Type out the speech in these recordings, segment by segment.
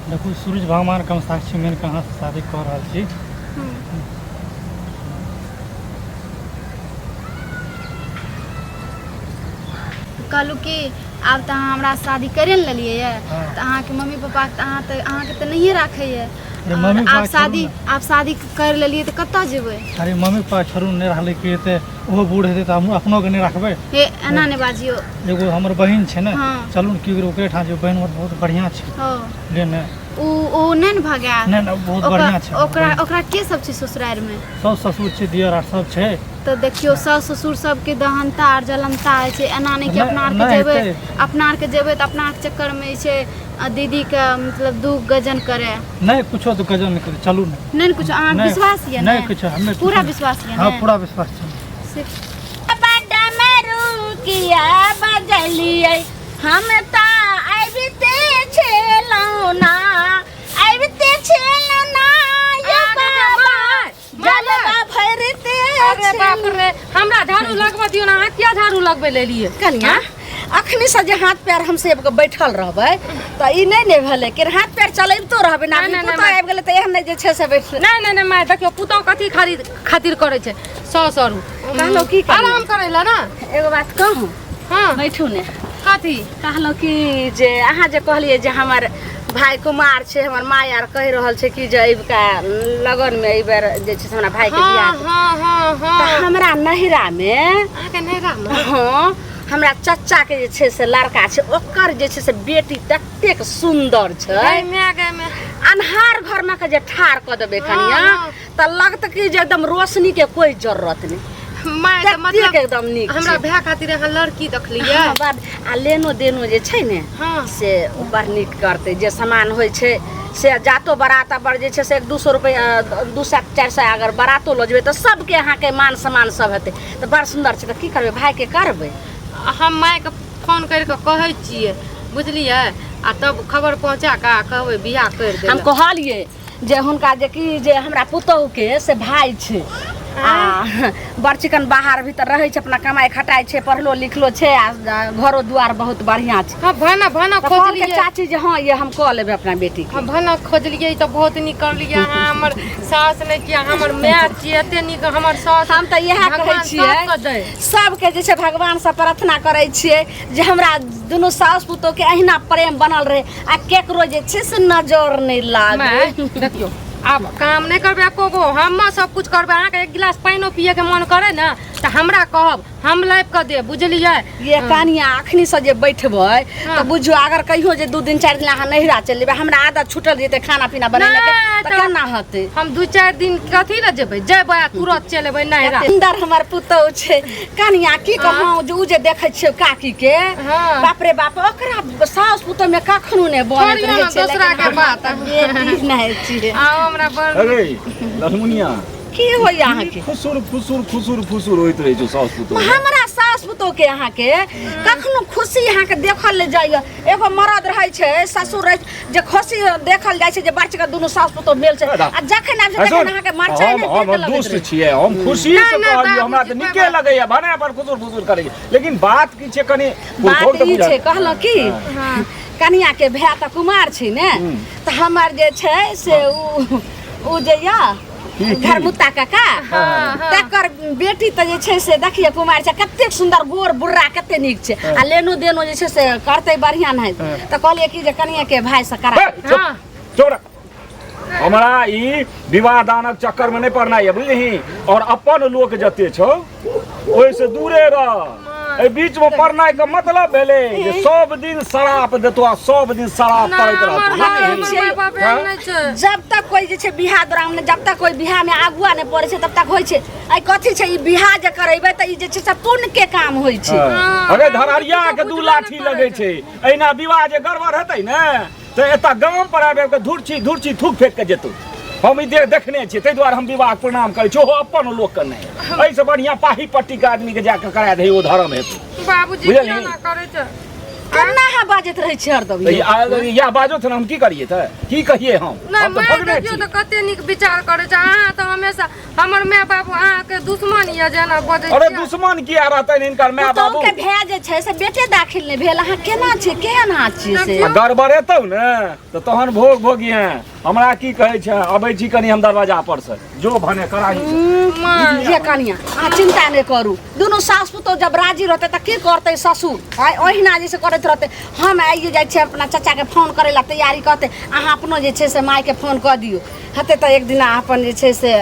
देखू सूरज भगवानके हम साक्षी मानि कऽ अहाँसँ शादी कऽ रहल छी। कहलहुँ कि आब तऽ अहाँ हमरा शादी करे ने लेलियै यऽ। हाँ। तऽ अहाँके मम्मी पापा तऽ अहाँ तऽ अहाँके तऽ नहिए राखैए। अरे आओर मम्मी आब पापा छोड़ू शादी ने। आब शादी कर लेलियै तऽ कतऽ जेबै? अरे मम्मी पापा छोड़ू, नहि रहलै कि हेतै, ओहो बूढ़ हेतै तऽ हमहूँ अपनोके नहि राखबै। हे एना नहि बाजियौ। एगो हमर बहिन छै ने। हाँ। चलू ने, की ओकरे ठाम जेबै, बहिन हमर बहुत बढ़िआँ छै। हँ। बुझलियै ने? ओ नहि ने भगायत। नहि नहि, बहुत ओकरा बढ़िआँ छै। ओकरा ओकरा के सब छै ससुरारिमे? सब ससुर छै, दियर आर सब छै। तऽ देखियौ सास ससुर सबके दहनता आर जलनता होइ छै, एना नहि कि नहि अपना आरके नहि जेबै हेतै। अपना आरके जेबै तऽ अपना आरके चक्करमे जे छै दीदीके मतलब दुख गजन करे। नहि कुछो तऽ गजन नहि करै, चलू ने। नहि ने कुछो अहाँके नहि विश्वास यऽ? नहि ने कुछो हमे पूरा विश्वास यऽ? हाँ ने पूरा विश्वास छै। से बडमरुकिया बजलियै हम तऽ आबिते छलहुँ ना, आबिते छलहुँ ना यौ बाबा, जलवा भरिते। अरे बाप रे, हमरा झाड़ू लगबऽ दियौ ने। अहाँ किया झाड़ू लगबै लेलियै? कनिया, अखनी से जे हाथ पैर हम सब के बैठल रहबै तऽ ई नहि ने भेलै कि हाथ पैर चलैबतो रहबै ना। नहि, नहि, पुतोह नहि। आबि गेलै तऽ एहन नहि जे छै से बैठ। नहि नहि नहि माय, देखियौ पुतोह कथी खातिर खातिर करै छै सौ सौ रू कहलहुँ की करियै? आराम करै लए ने। एगो बात कहूँ? हाँ। बैठू ने। कथी? कहलहुँ कि जे अहाँ जे कहलियै जे हमर भाय कुमार छै, हमर माय आर कहि रहल छै कि जे अबिका लगनमे एहि बेर जे छै से हमरा भायके बियाह। हाँ हाँ हाँ। तऽ हमरा नहिरामे अहाँके नहिरामे? हाँ, हमरा चच्चा के जे छै से लड़का छै, ओकर जे छै से बेटी ततेक सुन्दर छै। गै माय, गै माय। अन्हार घरमे के जे ठाढ़ कऽ देबै कनिया हाँ। तऽ लगत कि जे एकदम रोशनी के कोई जरूरत नहि। माय तऽ ततेक मतलब एकदम नीक हमरा छै। भाय खातिर अहाँ लड़की देखलियै? हाँ, बड़ आ लेनो देनो जे छै ने से बड़ नीक करतै। जे सामान होइ छै से जातो बारात पर जे छै से 1-2 सए रुपैआ, 200 400 अगर बारातो लऽ जेबै तऽ सबके अहाँके मान सम्मान सब हेतै। तऽ बड़ सुन्दर छै, तऽ की करबै, भायके करबै। हम मायके फोन करि कऽ कहै छियै, बुझलियै? आ तब खबर पहुँचा कऽ आ कहबै बियाह करि हम दै। कहलियै जे हुनका जे कि जे हमरा पुतोहुके से भाय छै आ बड़ चिकन बाहर भीतर रहै छै, अपना कमाइ खटाइ छै, पढ़लो लिखलो छै आ घरो दुआर बहुत बढ़िआँ छै। हँ, भाना भाना तऽ कहलकै खोजलियै चाची जे हँ, ये हम कऽ लेबै अपना बेटीके। हँ, भाना खोजलियै तऽ बहुत नीक करलियै। अहाँ हमर सास नहि कि अहाँ हमर माय छियै, एते नीक हमर सास। हम तऽ इएह कहै भगवान छियै सबके दै। सबके जे छै भगवानसँ प्रार्थना करै छियै जे हमरा दुनू सास पुतोहके अहिना प्रेम बनल रहै आ केकरो जे छै से नजर नहि लागै। माय देखियौ, आब काम नहि करबै एको गो, हम सब कुछ करबै। अहाँके एक गिलास पानिओ पियैके मन करे ने तऽ हमरा कहब, हम लाबि कऽ देब, बुझलियै? ये कनिया, अखनी से जे बैठबै तऽ बुझियौ अगर कहियो जे 2 दिन 4 दिन अहाँ नैहरा चलि जेबै, हमरा आदत छूटल जेतै खाना पीना बनेला के, नहि, तऽ तऽ केना हेतै? हम 2-4 दिन कथी लए जेबै, जेबै आ तुरत चलि एबै नैहरा। सुन्दर हमर पुतहु छै कनिया, की कहूँ जे उ जे देखै छियै काकी के, बाप रे बाप, ओकरा सास पुतहु में कखनो नहि बनैत छोड़ियौ रहै ने छै, दोसरा लेकिन के हमरा बात। तऽ बेटी नहि छियै। आ हमरा बड़ अरे ललमुनिया, की होइया अहाँके? खुसुर फुसुर खुसुर फुसुर होइत रहै छौ साउस पुतोह। हमरा सास पुतोह के अहाँके कखनो खुशी अहाँके देखल ले जाइए? एगो मरद रहै छै, ससुर रहै छै, जे खुशी देखल जाइ छै जे बच्चा के दुनू सास पुतोह मेल छै, आ जखन आबै छै सुन, तखन अहाँके मरचाइ हम नहि हम देख लगैत दुष्ट रहै। छियै, हम खुशी नहि, से नहि, कहलियै, हमरा तऽ बाबूजी, नीके लगैया भने अपन खुसुर फुसुर करै छै, लेकिन बात की छै कनि बात पुरखोक तऽ ई बुझल। छै, कहलहुँ की कनिया के भाय तऽ कुमार छै ने, तऽ हमर जे छै से उ जे यऽ की? घरमुत्ता काका, तकर बेटी तऽ जे छै से देखिए कुमार छै, कतेक सुन्दर गोर बुर्रा, कते नीक छै आ लेनो देनो जे छै से करतै बढ़िआँ। नहि तऽ कहलियै कि जे कनिया के भाय से करा। हे, चुप, चुप रह। हमरा ई विवाह दानक चक्कर में नहीं पड़ना है, बुझलिही? और अपन लोक जते छौ ओहिसँ दूरे रह। एहि बीच में पड़नाइ के मतलब भेलै जे सब दिन शराप देतो आ सब दिन शराप नहि, पड़ैत हमर रहतो। भाय, बुझलिही? हमर माय बाप एहन नहि छै। जब तक कोई जे छै बियाह दौरान जब तक कोई बियाह में आगुआ नहि पड़ै छै तब तक होइ छै। आइ कथी छै, ई बियाह जे करेबै तऽ ई जे छै से पुण्य के काम होइ छै। हाँ। अरे धरहरिया के 2 लाठी लगै छै, एहिना विवाह जे गड़बड़ हेतै ने तऽ एतऽ गाम पर आबि आबि कऽ धुरछी धुरछी थूक फेंक के जेतौ। हम ई देखने छियै, ताहि दुआरे हम विवाह प्रणाम करै छी, ओहो अपन लोकके नहि। एहिसँ बढ़िआँ पाही पट्टीके आदमीके जाकऽ करा दही, ओ धर्म हेतै। बाबूजी बुझलिही? किया ना करै छै? केना अहाँ बाजैत रहै छी हरदम तऽ यौ? इएह बाजो ने हम की करियै तऽ की कहियै हम नहि हम तऽ माय भगने देखियौ छी तऽ कते नीक विचार करै छै अहाँ तऽ हमेशा हमर माय बाबू अहाँके दुश्मन यऽ जेना बजै अरे छियै। दुश्मन किया रहतनि हिनकर माय बाबू पुतोहु के भए जे छै से बेटे दाखिल नहि भेल अहाँ केना छियै केहन अहाँ छियै से आ गड़बड़ेतौ ने तऽ तहन भोग भोगिहे हमरा की कहै छै अबै छी कनि हम दरवाजा पर से जो भने कराही से। ये कनिया अहाँ चिंता नहि करू दुनू सास पुतोह जब राजी रहतै तऽ की करतै ससुर आइ ओहिना जे से करैत रहतै हम आइए जाइ छियै अपना चाचाके फोन करै लए तैयारी करतै अहाँ अपनो जे छै से मायके फोन कऽ दियौ हेतै तऽ एक दिना अपन जे छै से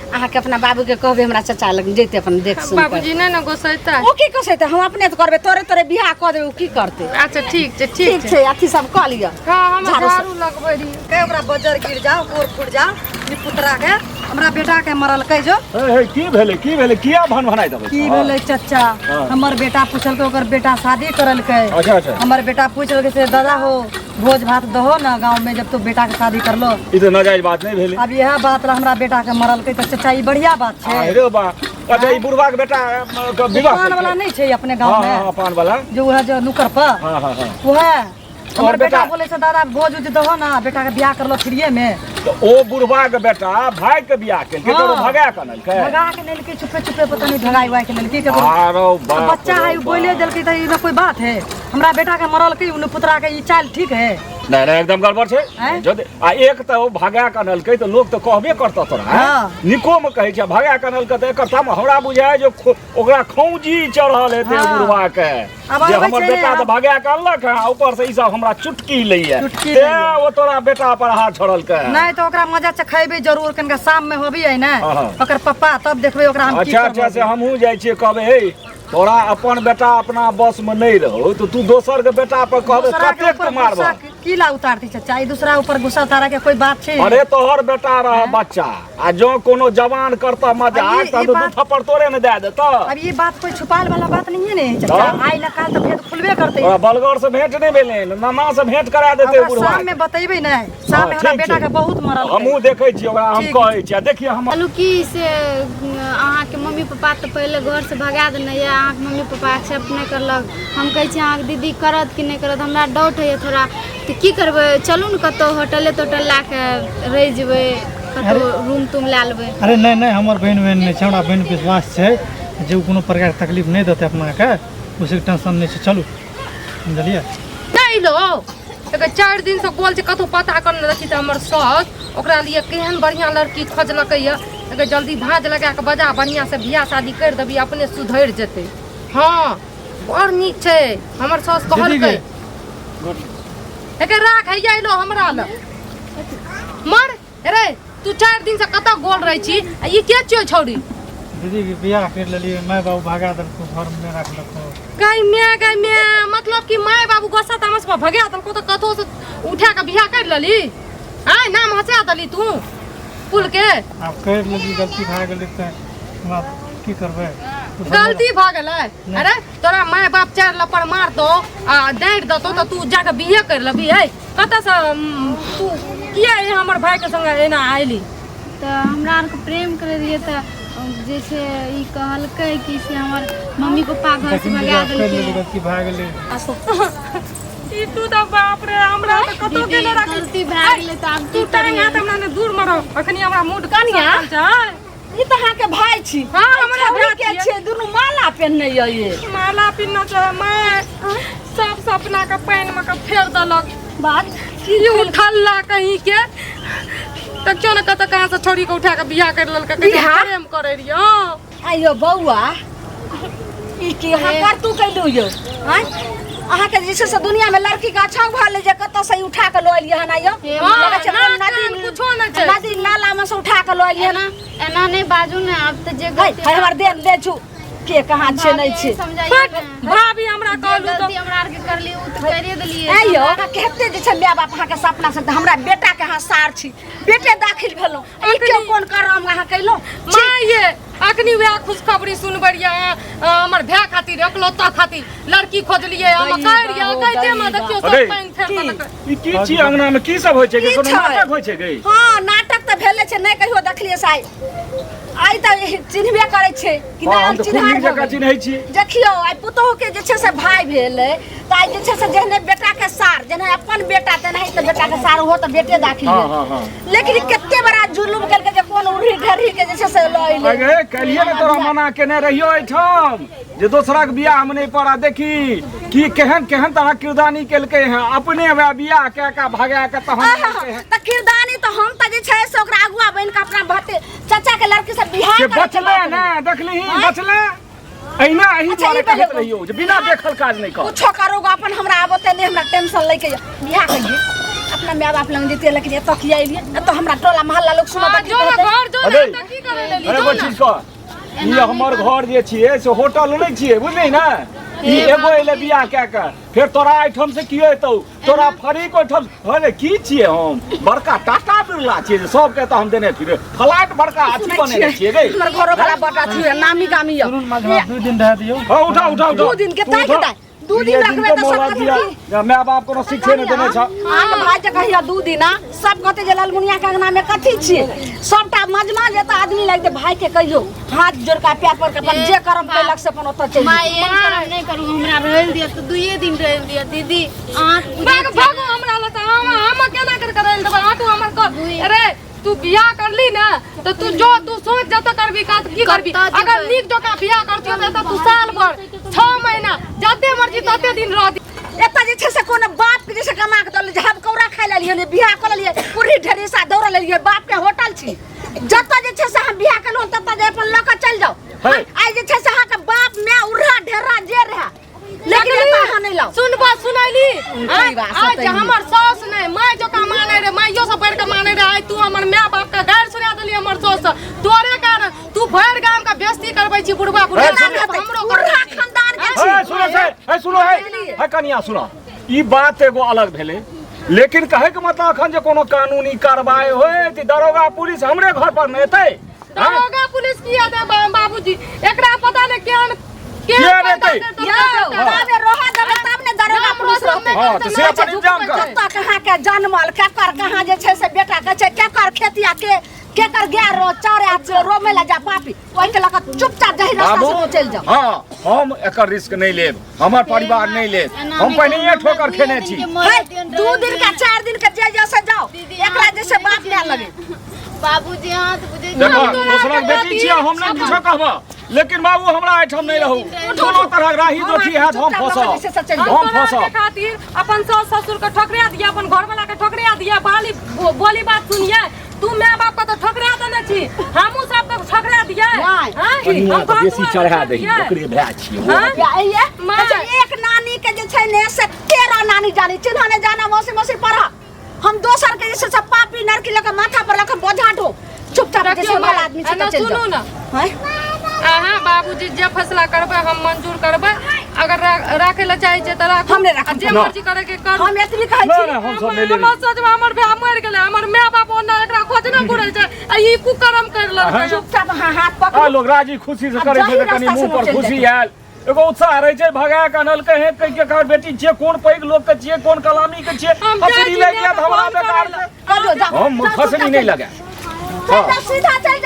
अहाँके अपना बाबूके कहबै हमरा चाचा लग जैते अपन देख सुन कऽ। बाबूजी नहि ने गोसेतै ओ की कसैतै हम अपने तऽ करबै तोरे तोरे बियाह कऽ देबै ओ की करतै अच्छा ठीक छै ठीक ठीक छै छै अथी सब कऽ लिअ हँ हम झाड़ू सब- झाड़ू लगबै रहियै के ओकरा बजर गिर जाओ गोर फूट जाओ निपुतरा के हमरा बेटा के मरलकै जो हे हे की भेलै की भेलै किया भन भनाइ देबै की भेलै चचा हाँ। हमर बेटा पुछलकै ओकर बेटा शादी करलकै अच्छा अच्छा हमर बेटा पुछलकै से दादा हो भोज भात दहो ना गाँव में जब तू बेटा के शादी करलो ई तऽ नाजायज बात नहि भेलै अब यह बात ला हमरा बेटा के मरलकै तऽ चचा ई बढ़िया बात छै अरे बा अच्छा ई बुढ़वा के बेटा के विवाह पान वाला नहीं छै अपने गाँव हाँ हाँ में पान वाला जो वह जो नुकर पर हाँ हाँ हाँ वह हमर बेटा- बेटा बोले छै दादा भोज उज दहो ना बेटा के बियाह करलो फ्रीये में तऽ ओ बुढ़वा के बेटा भाई के बियाह केलकै हाँ। तऽ ओ भगा के अनलकै भगा के लेलकै छुपे छुपे पता नहीं भगाई उगाई के लेलकै केकरो आरो बाप बच्चा है रे उ बोले बाप। देलकै तऽ ई ना कोई बात है हमरा बेटा के मरलकै उन पुतरा के ई चाल ठीक है नहि नहि एकदम गड़बड़ छै आँय? जद आ एक तऽ ओ भगा के अनलकै तऽ लोक तऽ कहबे करतौ तोरा आँय? हाँ। निको मे कहै छै भगा के अनलकै तऽ एकर ताम हमरा बुझाय जे ओकरा खौंजी चढ़ल हेतै हाँ। बुढ़वा के आब जे आबै हमर छै ने, बेटा तऽ आब- भगा के अनलक हँ आ ऊपर से ई सब हमरा चुटकी लैया चुटकी तें लैया। ओ तोरा बेटा पर हाथ छोड़लकै नहीं तो ओकरा मजा चखेबै जरूर कनिका शाम में होबी है ने हाँ, हाँ। ओकर पप्पा तब देखबै ओकरा हम की अच्छा अच्छा से करबै। हमहूँ जाइ छियै कहबै हे तोरा अपन बेटा अपना बस में नहीं रहो तो तू दोसर के बेटा पर कहबे दूसरा के कतेक ऊपर तू मारबह गुस्सा की ला उतारती चचा ई दूसरा ऊपर गुस्सा उतारे के कोई बात छै अरे तोहर बेटा रह बच्चा आ जो कोनो जवान करता मजाक अब ई- तऽ ई दू बात- थप्पड़ तोरे ने दए देतऽ अब ये बात कोई छुपाल वाला बात नहीं है ने चचा हाँ। आई ना काल तो भेद खुलबे करते ओकरा बलगर से भेंट नहीं भेलै नाना से भेंट करा देतै ओकरा बुढ़वा शाम में बतेबै ने शाम में हाँ, हमरा ठीक बेटा छै। के बहुत मरल हमहूँ देखै छियै ओकरा हम ठीक। कहै छियै आ देखिए हम कहलहुँ कि से अहाँके मम्मी पप्पा तऽ पहिले घरसँ भगा देने यऽ अहाँके मम्मी पप्पा एक्सेप्ट नहि करलक हम कहै छी अहाँके दीदी करत कि नहि करत हमरा डाउट होइए थोड़ा तऽ की करबै चलू ने कतहु होटले तोटल लए कऽ रहि जेबै कतहु रूम तूम लए लेबै। अरे नहि नहि हमर बहिन बहिन नहि छै, हमरा बहिन विश्वास छै जे ओ कोनो प्रकारके तकलीफ नहि देतै अपनाके, ओहिसँ टेंशन नहि छै, चलू बुझलियै। नहि लो एकर 4 दिन से गोल छै कतहु पता करने देखी तऽ हमर साउस ओकरा लिए केहन बढ़िआँ लड़की खोजलकै यऽ, एकर जल्दी भाँज लगा कऽ बजा बढ़िआँ से बियाह शादी करि देबी अपने सुधरि जेतै। हँ बड़ नीक छै हमर साउस कहलकै। एकर राख हैया अयलो हमरा लग मर रे तू 4 दिन से कतऽ गोल रहै छी आ ई के छियौ छौड़ी? दीदी के बियाह कर लेलियै, माय बाबू भगा देलको, घर में नहि रखलको। गै माय मतलब कि माय बाबू गुस्सा तामस पर भगा देलको तऽ कतहु से उठा के बियाह कर लेली? आँय नाम हँसा देली तू कुल के? आब कर लेली, गलती भए गेलै तऽ हमरा की करबै? गलती भऽ गेलै? अरे तोरा माय बाप 4 लपड़ मारतौ आ डाँटि देतौ तऽ तू जाके बिहे कर लेबी? है कतऽसँ तू किया हमर भाईके संगे एना आयली? तऽ हमरा आरके प्रेम करै रहियै तऽ जे छै ई कहलकै कि से हमर मम्मी पप्पा घर से भगा देलकै। गलती भए गेलै। ई तू तऽ बाप रे हमरा तऽ कतौ के नहि राखै। गलती भए गेलै तऽ आब तू टांग हाथ हमरा ने दूर मरो, अखनी हमरा मूड कनिया? छै। ई तऽ अहाँके भाय छी। हाँ, हमरा भाय के छियै, दुनू माला पहिनने यऽ। ये माला पहिनने छै माय, सब सपना के पानि में के फेर देलक। बात की उठल कहीं के देखियौ ने कतऽ कहाँ से छोड़ी के उठा के बियाह कर लेलकै। बियाह? प्रेम करै रहियै। हाँ। आइयो बौआ ई की अहाँ करतू कैलू यौ? आँय अहाँके जे छै से दुनिया में लड़की के अच्छा भऽ ले जे कतऽ से उठा के लऽ एलियै हन? आइयो हाँ, लगै छै कोन नाक नदी कान कुछो नहि छै। नदी नाला में से उठा के लऽ एलियै हन। एना नहि बाजू ने आब तऽ जे है गलती है हमर देन दे छु के कहाँ छै नहि छै। समझाइए ने। भाभी हमरा जे कहलू गलती हमरा आरके करली ओ तऽ करिए देलियै। आइयो अहाँ कते जे छै माय बाप अहाँके सपना से हमरा बेटा के अहाँ सार छी, बेटे दाखिल भेलहुँ, ई के कोन करम अहाँ कैलहुँ? माय ये अखनी वएह खुशखबरी सुनबै रहियै हमर भाय खातिर एकलौता खातिर लड़की खोजलियै हम कहि रहियै कहिते मे देखियौ सब अरे। पानि फेर देलकै। ई की छी अंगना में की सब होइ छै? की कोनो छै? नाटक होइ छै गई? हाँ नाटक तऽ भेले छै, नहि कहियो देखलियै साइ आइ तऽ चिन्हबे करै छै कि हँ, नहि हम हम तऽ खूब चिन्हार नीक जकाँ भऽ गेल। चिन्है छी देखियौ आइ पुतोहु के जे छै से भाय भेलै तऽ आइ जे छै से जेहने बेटा के सार जेना अपन बेटा तेनाही तऽ बेटा के सार ओहो तऽ बेटे दाखिल हँ भेल। हँ हँ लेकिन कते बड़ा जुलुम केलकै जे कोन उड़ही ढेरही के जे छै से लऽ अयलै अगे कहिए ने तोरा मना केने रहियो एहिठाम जे दोसराक बियाह मे नहि पड़ा देखी कि केहन केहन तरह किरदानी केलकै हैं अपने वएह बियाह कए कऽ भगा कऽ तहन आहा, केलकै हैं। तऽ किरदानी तऽ हम तऽ जे छै से ओकरा अगुआ बनि कऽ अपना भते चाचा के लड़की से बियाह से करे के बचले बात ने देखलिही बचले अहिना एहि अच्छा, दुआरे ई पहिले कहैत रहियो जे बिना देखल काज नहि कर कुछो करोगे अपन हमरा आबते नहीं हमरा टेंशन लैके ये बियाह करिए अपना माय बाप लग जैतियै लेकिन एतऽ किया एलियै एतऽ हमरा टोला मोहल्ला लोग सुनत हाँ, की जो ना कहतै? घर जो ना अरे। तऽ की करे लेली अरे जो ना चीज कह ई हमर घर जे छियै से होटल नहि छियै बुझली ने ई एगो एलै बियाह कए कऽ फेर तोरा एहिठाम से की एतौ तोरा फरीक ओहिठाम अरे की छियै हम बड़का टाटा बिरला छियै जे सबके तऽ हम देने फिरे फ्लाइट बड़का अथी बनेने छियै रे हमर घरो वाला बड़ अथी है नामी गामी है सुनू ने माझा 2 दिन रह दियौ हाँ उठा उठा उठा दू दिन के तू ताकि उठा। ताकि। दू दिन दुइये रखबै के तऽ सब मोहलत कहतै दिया। की? जे माय बाप कोनो शिक्षे नहि देने छ अहाँके भाय के कहिया दू दिना सब कहते जे ललमुनिया के अंगना में कथी छियै सबटा मजमा जेता आदमी लगते भाय के कहियो हाथ जोड़ के पैर पर के अपन जे करम कैलक से अपन ओतऽ चलि माय एहन करम नहि करू हमरा रहल दिअ तऽ दुइये दिन रहल दिअ दीदी अहाँ भाग भागो हमरा लग से हम हम केना कर कर देबै अहाँ तू हमर कर अरे तू बियाह करली ना तो तू जो तू सोच जत करबी का की करबी कतऽ जेबै? अगर नीक जकाँ बियाह करती तऽ तू साल भर 6 महीना जते मर्जी तते दिन रह एतऽ जे छै से कोनो बाप के जे छै कमा के दल झाप कौड़ा खाइ लेलियै ने बियाह कऽ लेलियै पूरी ढेरीसा दौड़ लेलियै बाप के होटल छी जतऽ जे छै से हम बियाह केलहुँ ततऽ जे अपन लऽ कऽ चलि जाउ है। आइ जे छै से अहाँके बाप माय उर्रा ढेरा जे रहए लेकिन एतऽ अहाँ नहि लाउ सुनबा सुनैली ई बात आज सतै हमर सास नहि माय जकाँ मानै रहे माइयो से बढ़ि कऽ मानै रहे आइ तू हमर माय बाप के गारि सुना देली हमर सास से। तोरे कारण तू भरि गाम के बेइज्जती करबै छी बुढ़बा बुढ़िया हे, के, हमरो उर्रा करबै छी। खानदान के छी हे सुनो से हे सुनो हे हे कनिया सुनो ई बात एगो अलग भेलै लेकिन कहै के मतलब अखन जे कोनो कानूनी कार्रवाई होय तऽ दरोगा पुलिस हमरे घर पर ने एतै आँय? दरोगा पुलिस किया दे बाबूजी एकरा पता नहि केहन किया देतै? यौ ताबे रहऽ देबै तब ने दरोगा पुलिस रहतै हँ तऽ से अपन इंतजाम कर कतऽ कहाँ के जनमल केकर कहाँ जे छै से बेटा के छै केकर खेतिया के केकर गाय रो चरे रोमे ला जा पापी ओहिके लऽ कऽ चुपचाप जही रास्ता बाबू से चलि जाउ हँ हम एकर रिस्क नहि लेब हमर परिवार नहि लेत हम पहिनहिए ठोकर खेने छी है, दू दिन का चार दिन का जे जैसे जाओ एकरा जैसे बाप माय लगे बाबूजी अहाँ तऽ बुझै देखो दोसरक बेटी छियै हम नहि किछो कहब लेकिन बाबू हमरा एहिठाम नहि रहू कोनो तरहक राही दोखी हैत हम फंसब हम हम तोरा फंसब के खातिर अपन सास ससुर के ठोकरा दिया अपन घरवाला के ठोकरा दिया बाली बोली बात सुनिए तू माय बाप के तो ठोकरा देने छी हमहू सब के ठोकरा दिया नहि। कनिया के बेसी चढ़ा दही ओकरे भाय छियै ओ। हाँ? या ये माय। अच्छा एक नानी के जे छै ने से 13 नानी जानी चिन्ह ने जाना मौसी मौसी पढ़ा हम दोसर के जे छै से पापी नरकी लऽ के माथा पर लऽ के बोझा ढो चुपचाप जे छै वाला आदमी छै तऽ चलि सुनू जाओ ना हैं? अहाँ बाबूजी जे फैसला करबै हम मंजूर करबै अगर राखै लए चाहै छियै तऽ राखू हम नहि राखब। आ जे मर्जी करे के करू हम एतबी कहै नहि छी नहि हम सब नहि लेबै हमर सोचबै हमर भाय मरि गेलै हमर माय बाप ओना एकरा खोजने घुरै छै आ ई कुकर्म करि लेलकै चुपचाप अहाँ हाथ आ पकड़ू लोग राजी खुशी से आ करै छै जाहि तऽ कनि रास्ता से मुंह पर चलि खुशी जेतै। आयल एगो उत्साह रहै छै भगा के अनलकै हे कहि के कहै बेटी छियै कोन पैघ लोक के छियै कोन कलामी के छियै हम जाइ फसरी छी लागि मायके जायत हमरा फोन बेकार करै लए। कहियौ जाओ हम जाओ, फसरी चुपचाप नहि चलि लगायब जाओ। सीधा चलि